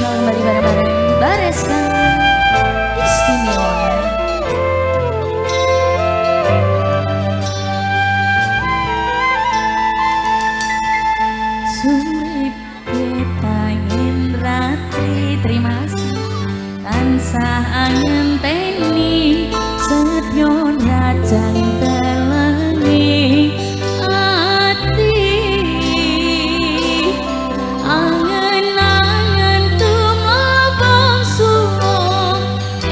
Spesial kembali bareng-bareng Baresta Istimewa. Surip petangin ratri, terima kasih. Tansah angenteni setyo rajang telengi ati. Angen-angen tumabang suwo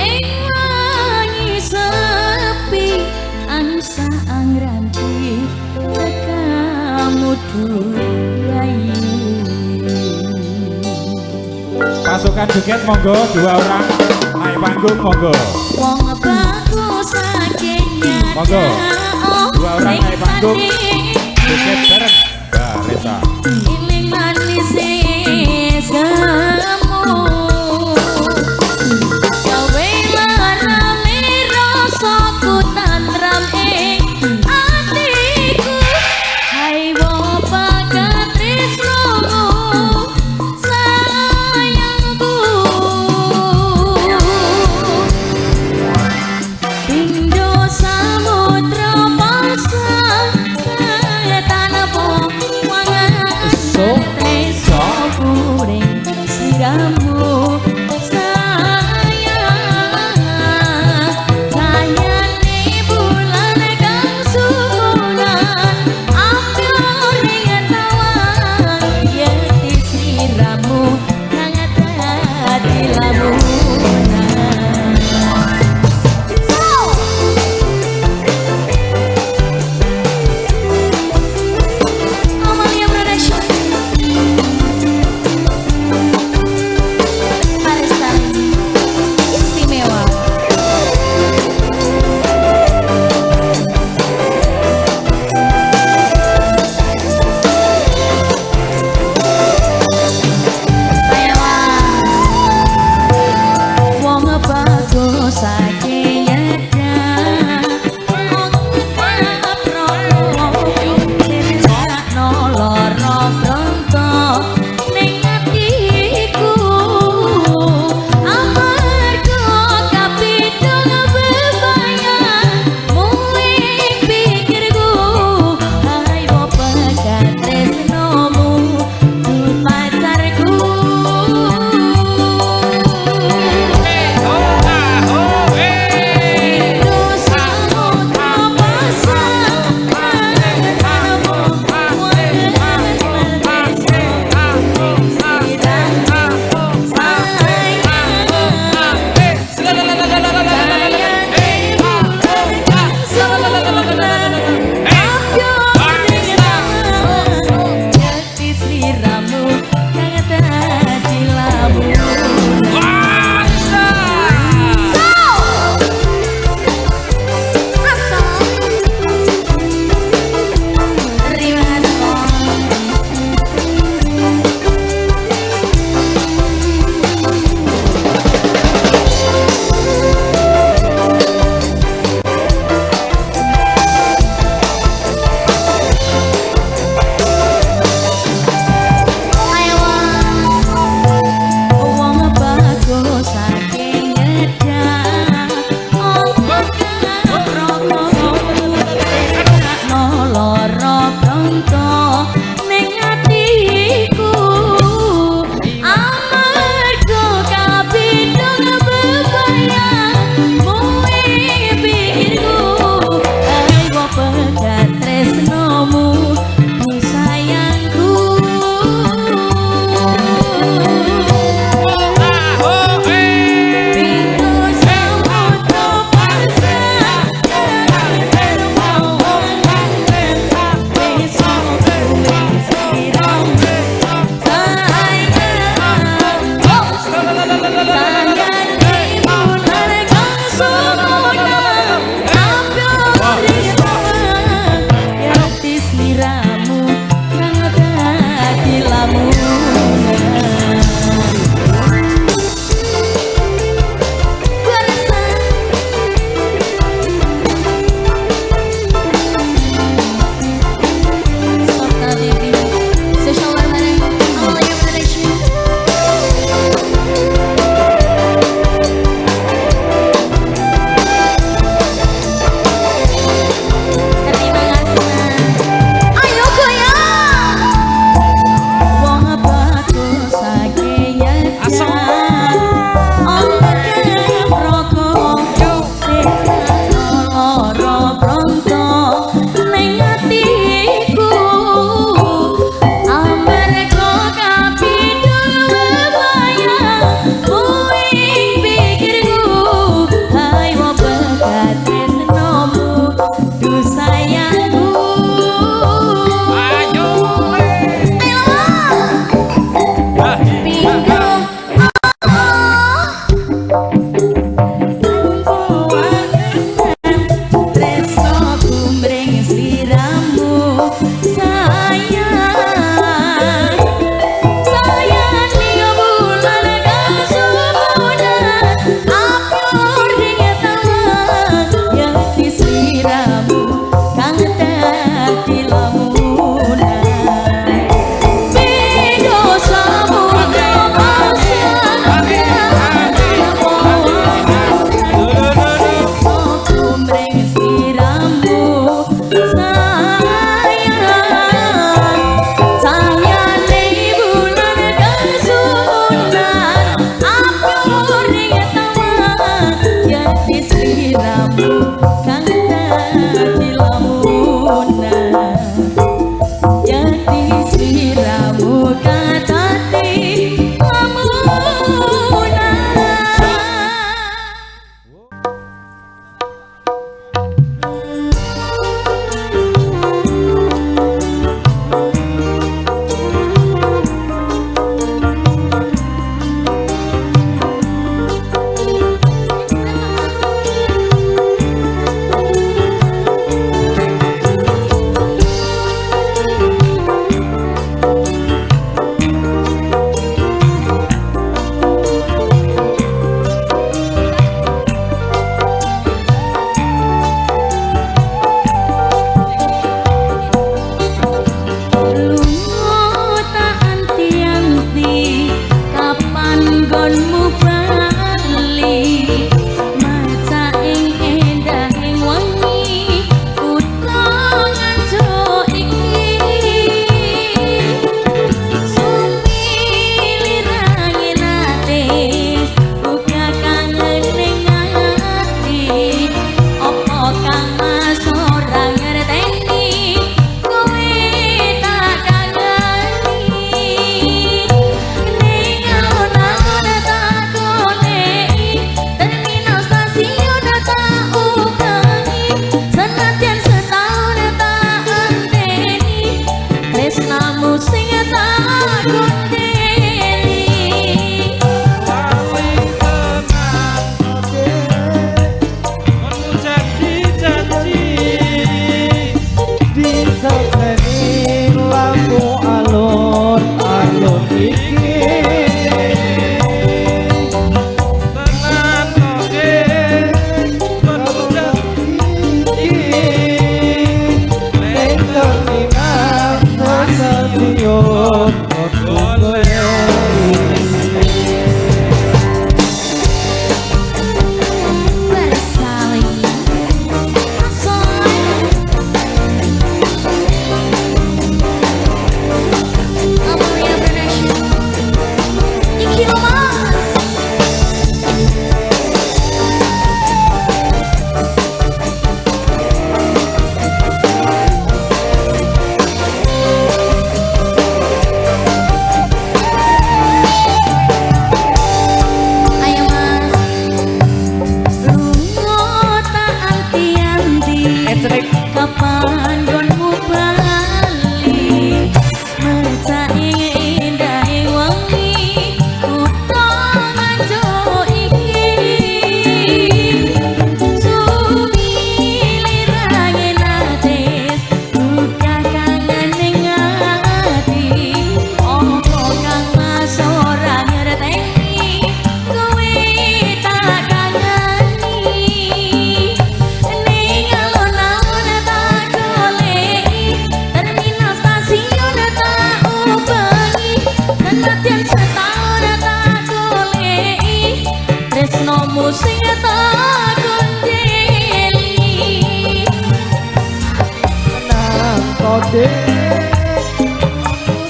ing wangi sepi, angsah angranti tekamu durai. Pasukan joget monggo, dua orang naik panggung monggo. Wong bagus saking Monggo. Dua orang naik panggung joget bareng Baresta. Iling manis semu gawe larane rasaku tantram ing atiku. Hai bapak tresnomu sayangku, pindho samudra pasang tanpa wangan tresnoku ring siramu sayang. Cayane bulan kang sumunan apyo ring tawang, yekti siramu kang dadi lamunan. Amalia Production Baresta Istimewa. Wong bagus saking yeda, wong kaproko no lara bronto ning atiku. Amarga kapidhong bebayang ing pikirku, ayo pegat tresnomu pacarku. Pindho samudra pasang tanpa wangan tresno siramu sayang. Cayane bulan kang sumunan apyo ring tawang, yekti sliramu kang dadi lamunan. Terima kasih. Ayo wong bagus saking nyeda, kaproko no lara bronto ning atiku. Amarga kapidhong bebayang ing pikirku, ayo pegat tresnomu sayangku. Pindho samudra pasang tanpa wangan tresnoku. Sayang sayang ning bulan kasumunan apur ning tawang yakti sliramu kang dadi lamunan. Beda samudra kang dadi lamunan. Yati sliramu kang dadi lamunan. Lunga tak anti-anti kapan nggonmu bali, maca ing endahing wengi kutha Nganjuk iki. Sumilirang atis uga kangen ning ati, apa kang Mas ora ngerteni kowe tak kangeni. Ning alun-alun tak goleki, terminal stasiun tak ubengi, senadyan setahun tak enteni, tresnamu sing tak gondeli. Lali tenan konmu janji-janji Disekseni lampu alun-alun iki. Tenan oke konmu janji Ning terminal stasiun golek. Bersali asoy Amalia Production. Iki lho Mas. Ayo Mas. Lunga tak anti-anti kapan nggonmu bali, maca ing endahe wengi kutha Nganjuk iki. Sumilirang atis duka kangen ning ati, apa kang Mas ora ngerteni kowe tak kangeni. Ning alun-alun tak goleki, terminal stasiun tak ubengi, senadyan setahun tak goleki, tresnomu sing tak gondeli. Tenang kode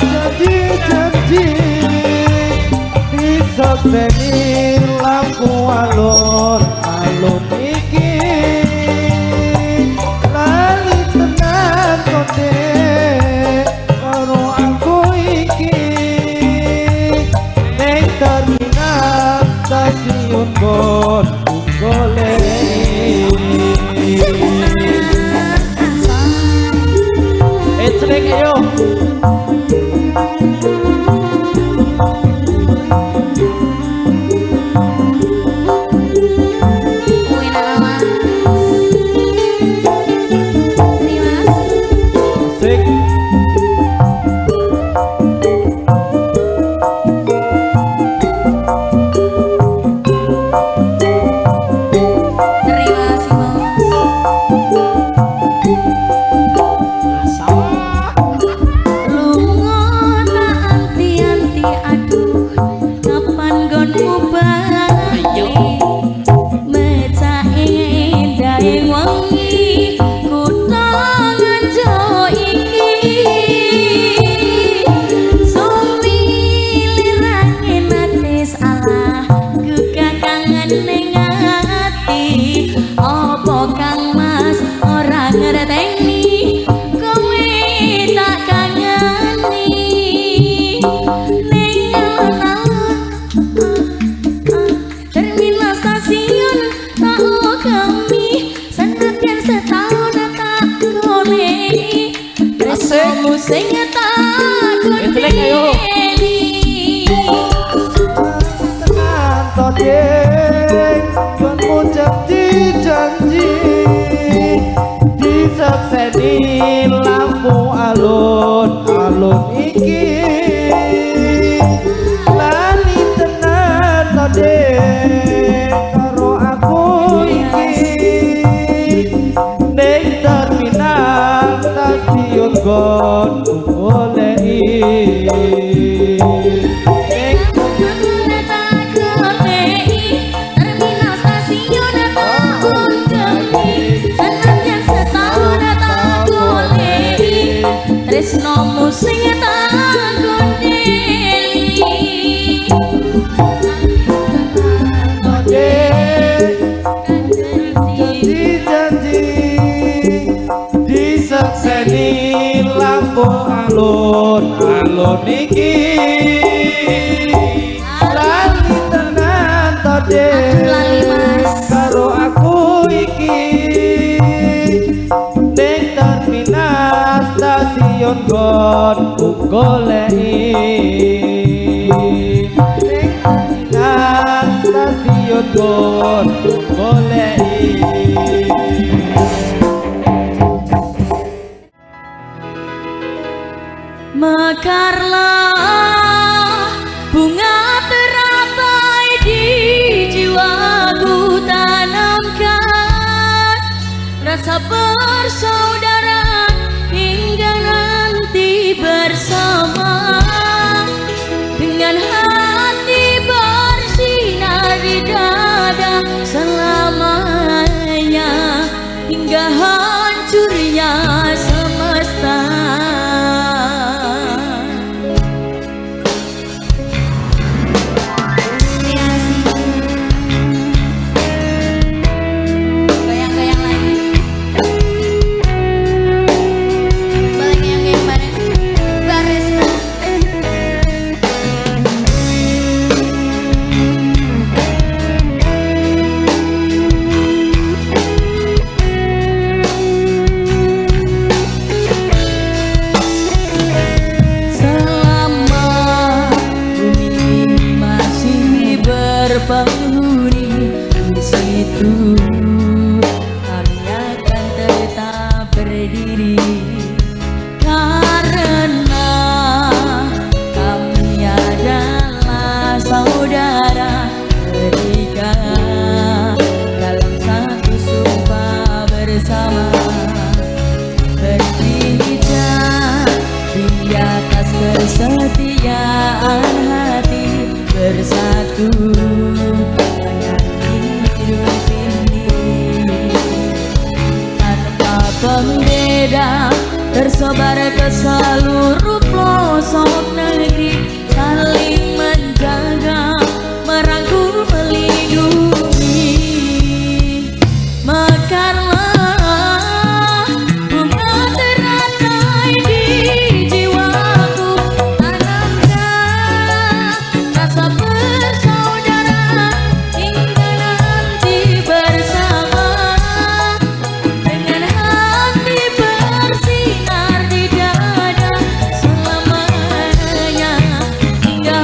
janji-janji disekseni lampu alun-alun iki. Lali tenan kode karo aku iki. Ning terminal stasiun gon golek. Eclek ayo. Terima kasih. Asik. sing tak Eslek, ayo. gondeli. Tenan to Dek, gonmu janji-janji disekseni lampu alun-alun iki. Lali tenan to Dek karo aku iki. Ning terminal stasiun gonku goleki. Ning Tak goleki, terminal stasiun tak ungkemi. Senajan setahun tak goleki, tresnomu sing tak gondeli. Dek, janji-janji disekseni lampu alun-alun iki. Lali tenan to Dek Aku lali, Mas. Karo aku iki. Ning terminal stasiun gonku goleki. Ning terminal stasiun gonku goleki. Mekarlah bunga teratai di jiwaku, tanamkan rasa bersaudara hingga nanti bersama. Dengan hati bersinar di dada selamanya hingga hancurnya semesta. Goyang-goyang lagi. Boleh goyang-goyang bareng. Baris. Selama bumi ini masih berpenghuni, di situ kami akan tetap berdiri. Karena kami adalah saudara terikat dalam satu sumpah bersama. Berpijak di atas kesetiaan hati, bersatu meyakin hidup ini tanpa pembeda, tersebar ke seluruh pelosok negeri, saling menjaga, merangkul, melindungi. Mekarlah bunga teratai di jiwaku, tanamkan rasa bersaudara hingga nanti bersama. Dengan hati bersinar di dada selamanya hingga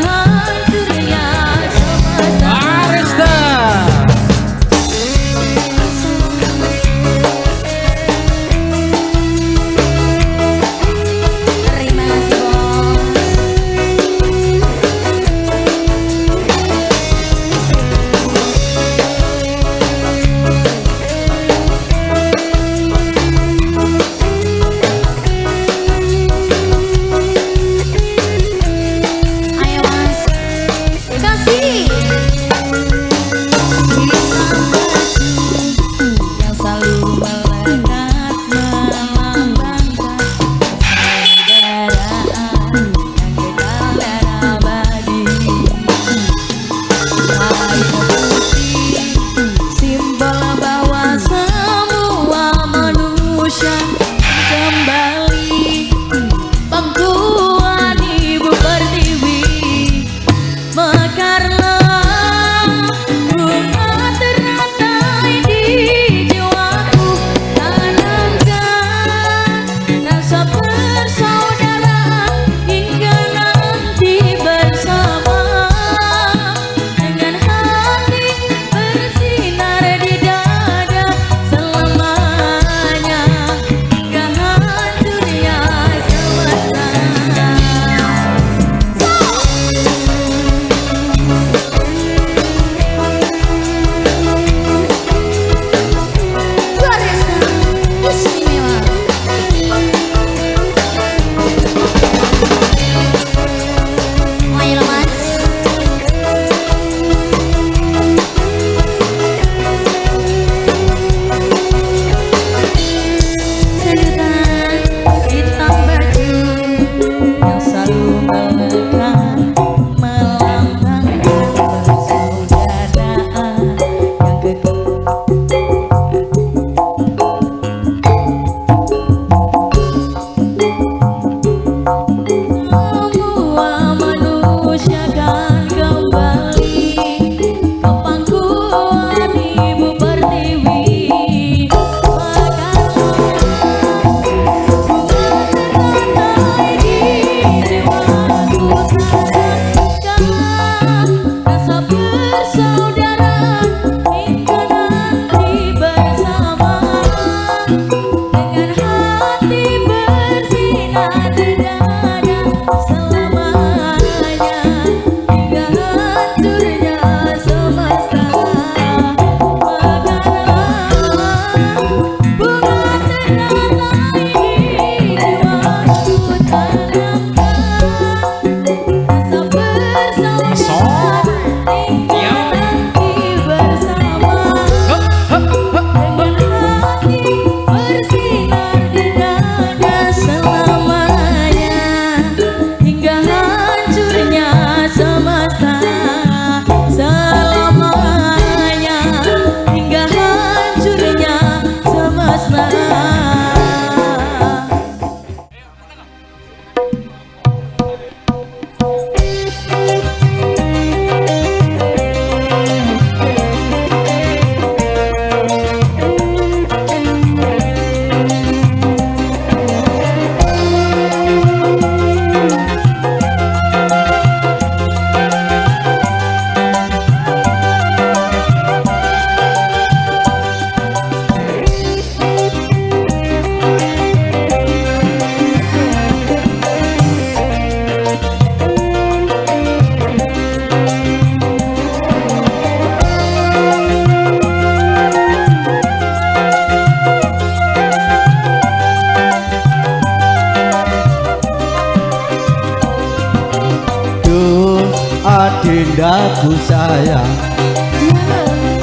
adindaku sayang,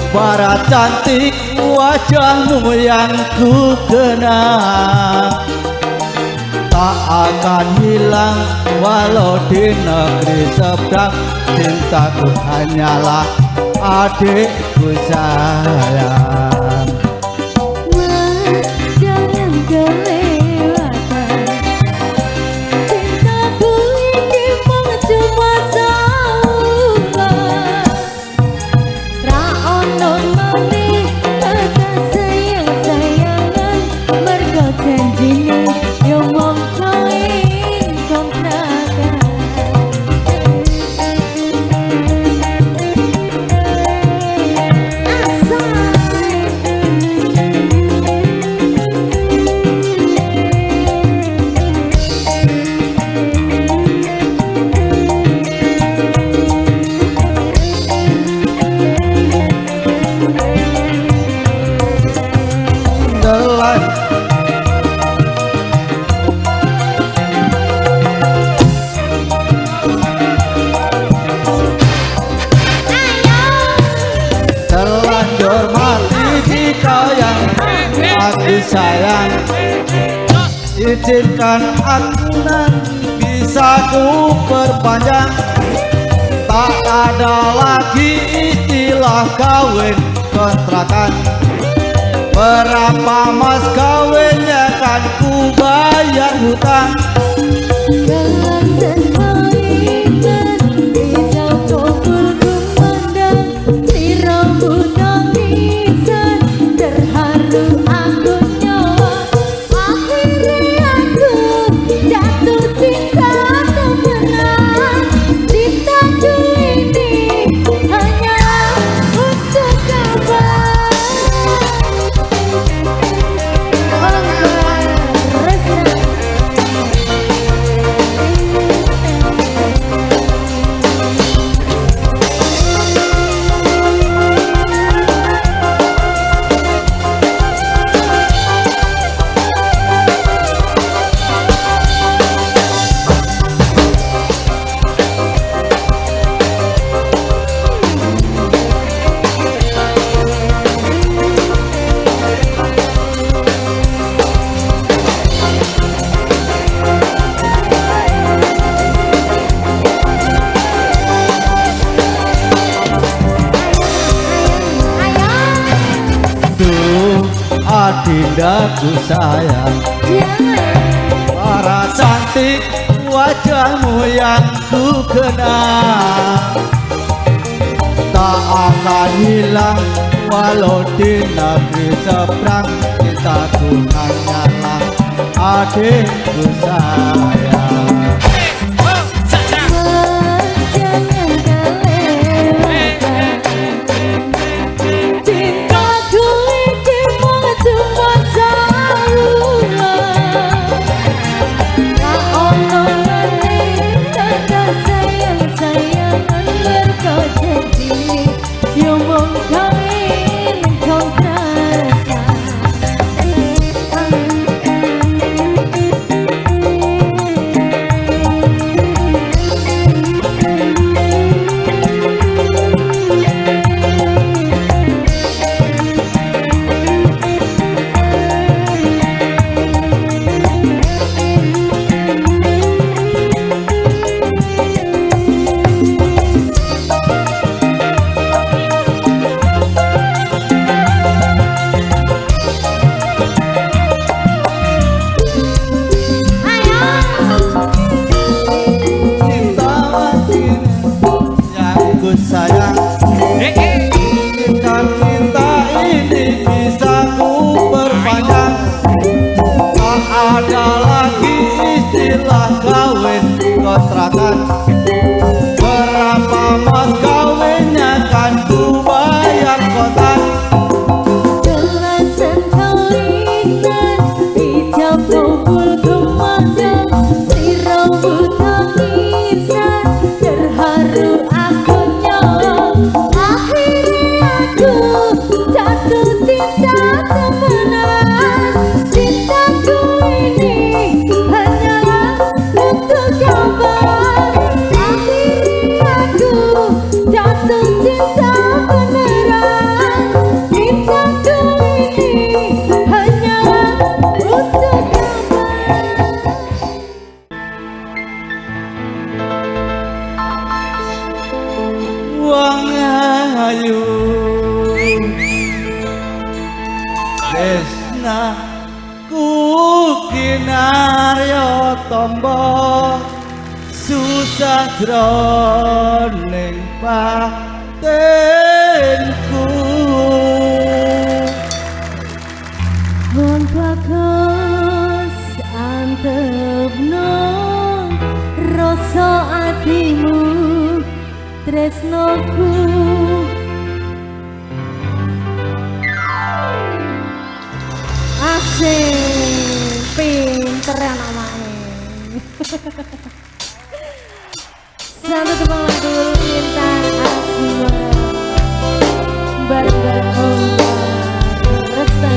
para cantik wajahmu yang ku kenal, tak akan hilang walau di negeri seberang. Cintaku hanyalah adikku sayang. Mas, jangan kelewatan, cintaku ini mung cuma saulan. Ra ono maneh kata sayang-sayangan, mergo janjine yo mung kawin kontrakan. Asal. Telan terlanjur mati jika yang aku sayang. Izinkan aku nanti bisa ku perpanjang. Tak ada lagi istilah kawin kontrakan. Berapa mas kawinnya kan ku bayar hutang. Kelasan kalimat hijau kumpul kumandang, sliramu tangisan terharu aku nyawa. Akhirnya aku jatuh cinta temenan. Cintaku ini hanya untuk kabar. Resna. Duh adindaku sayang, para cantik wajahmu yang ku kenal, tak akan hilang walau di negeri seberang. Cintaku hanyalah adikku sayang. Mas, jangan kelewatan, cintaku ini mung cuma saulan. Tak ono maneh kata sayang-sayangan, mergo janjine yo mung kawin kontrakan. Cinta yang ku sayang, cinta ini bisa ku perpanjang. Tak ada lagi istilah kawin kontrakan. Berapa mas kawinnya kan ku bayar kontan. Kelasan kalimat hijau kumpul kumandang, sliramu tangisan terharu aku nyawa. Akhirnya aku jatuh cinta temenan. Cintaku ini hanyalah untuk kabar. Susah jroning batinku. Wong bagus antepno rasa atimu tresnoku. Asik, pinter anake. Satu tembang lagu Lintang Asmara bareng-bareng Omar Resta.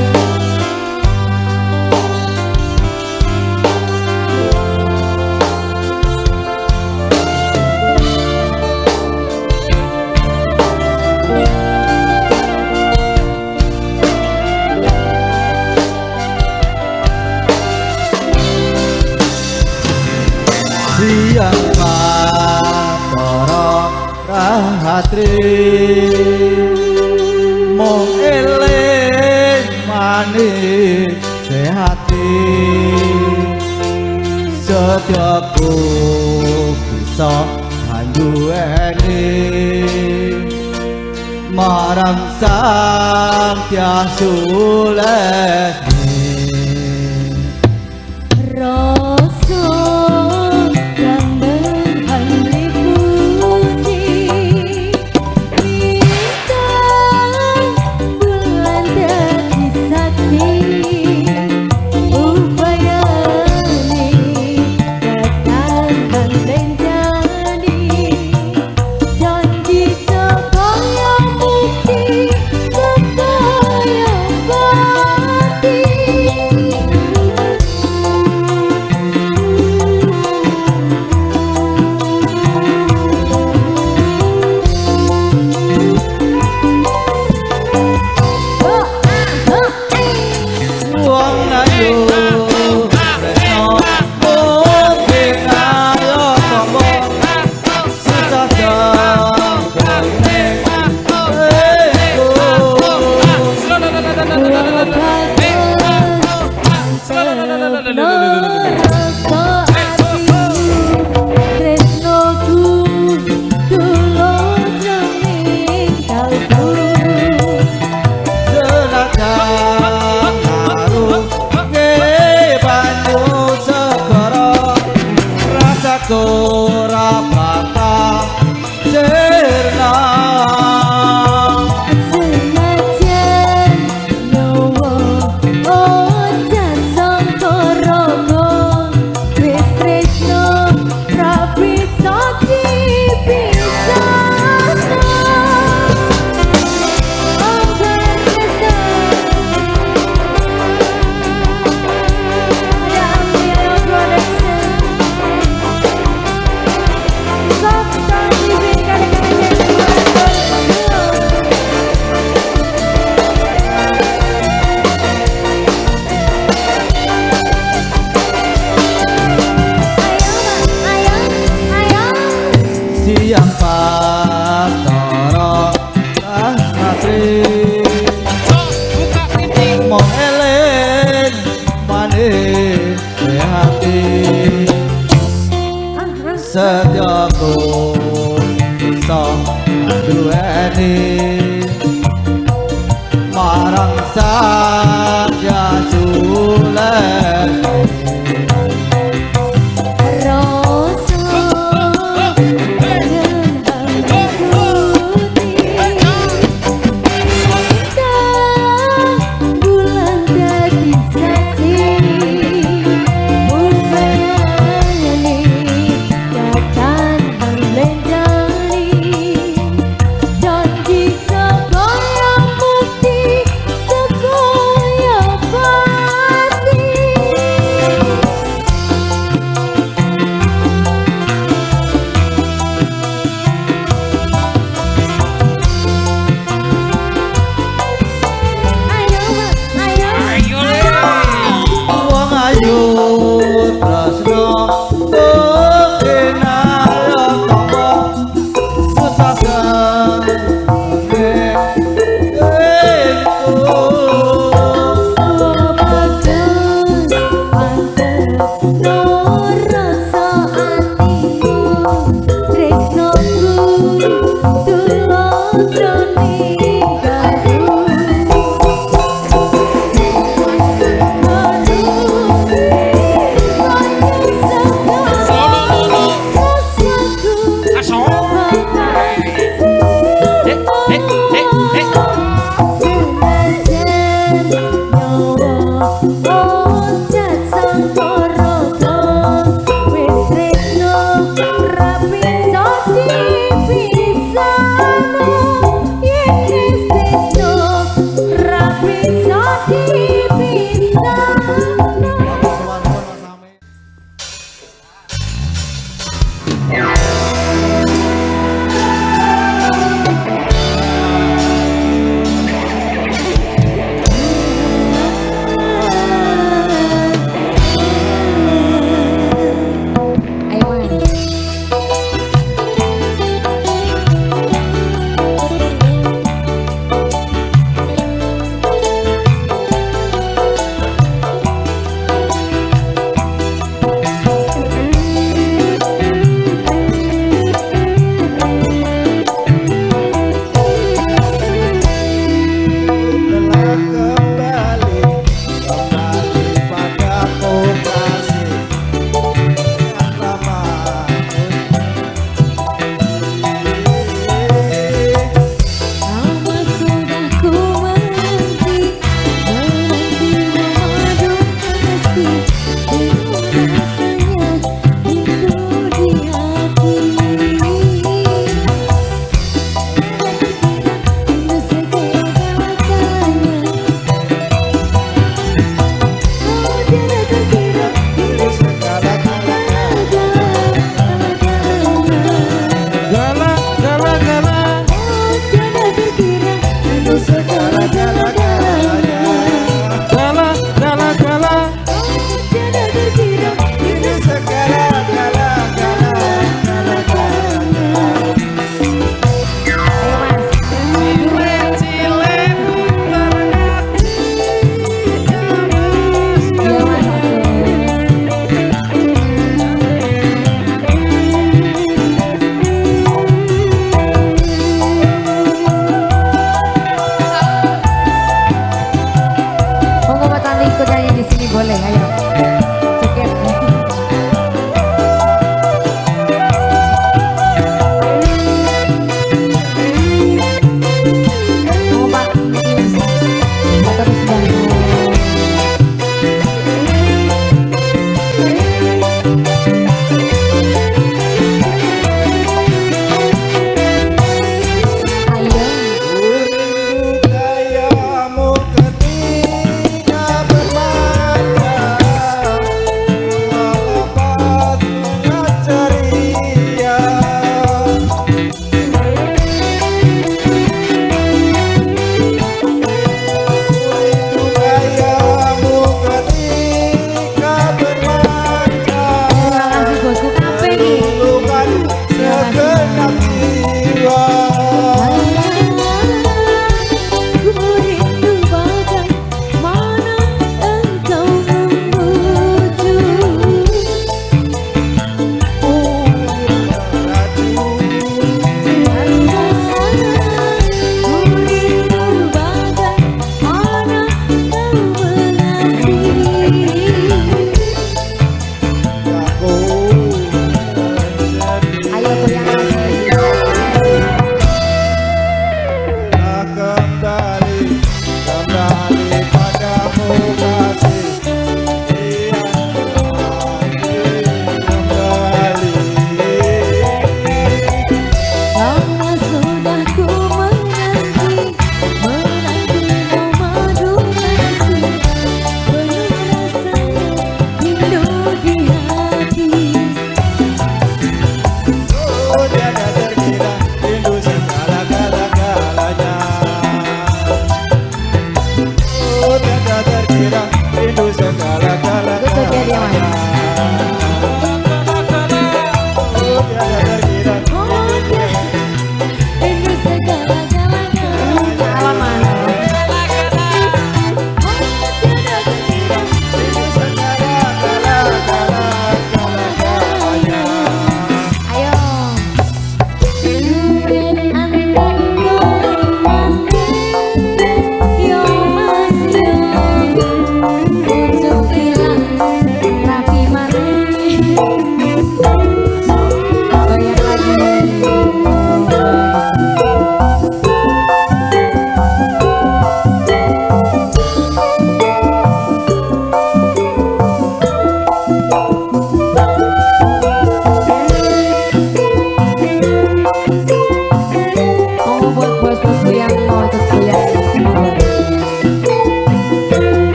Siang patara rahatri mung eling manis sehati. Setiaku bisa anduweni marang Sang Hyang Sulesmi. Rasa gambaran liputi bintang bulan dadi saksi upayane katahan lenjani janji sekaya bukti sekaya bati. Oh, ah, oh, eh. Wong ayu tresno mungkin ayo sapa susah jroning iku. Rasa atiku tresnoku tulus jroning kalbu. Senajan ngarunge banyu segara rasaku ora bakal sirna. Senajan nyawa ojan sangka raga wis tresno ra bisa dipisahno. Ombar Resta. Ada Amira Production. Soft Living kali-kali. Ayo, ayo, ayo. Siang patara rahatri mung eling manis hati. Setiaku bisa duweni marang Sang Hyang Sulesmi.